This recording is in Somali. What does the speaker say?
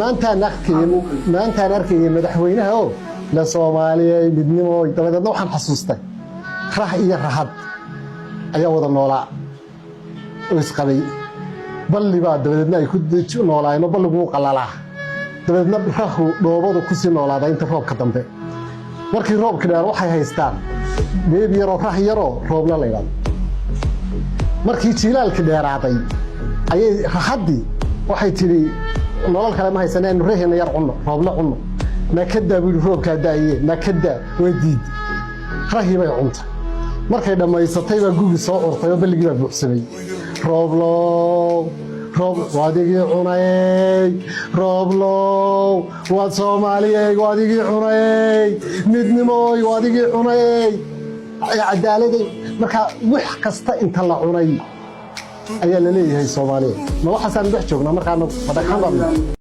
Maantaan arkayay madaxweynaha oo la Soomaaliyey midnimo. Dabadeedna waxaan xasuustay rah iyo rahad ayaa wada noolaa oo isqabay. Balli baa dabadeedna ay ku noolaayeen oo balligu wuu qalalaa. Dabadeedna rahu dhoobadu kusii noolaadaa inta roobka dambe. Markii roobka dheer, waxay haystaan beeb yaroo rah yaroo Roobla la yidhahdo. Markii jiilaalkii dheeraaday ayay rahaddii waxay tidhi, "Nolol kale ma haysane, aynu raheena yar cunno, Roobla cunno." "Nakadaa," buu yidhi, "roobkaa da'aye, nakadaa." Way diid, rahii bay cuntay. Markay dhammaysatay baa gugi soo curtay oo balligii baa buuxsamay. "Rooblow, roob waadigii cunayey, Rooblow, waad Soomaaliyey, waadigii cunayey, midnimooy, waadigii cunayey, cadaaladay." Marka wax kasta inta la cunay ayaa la leeyahay Soomaaliya. Ma waxaasaan dhex joognaa? Markaana madhagxan baan.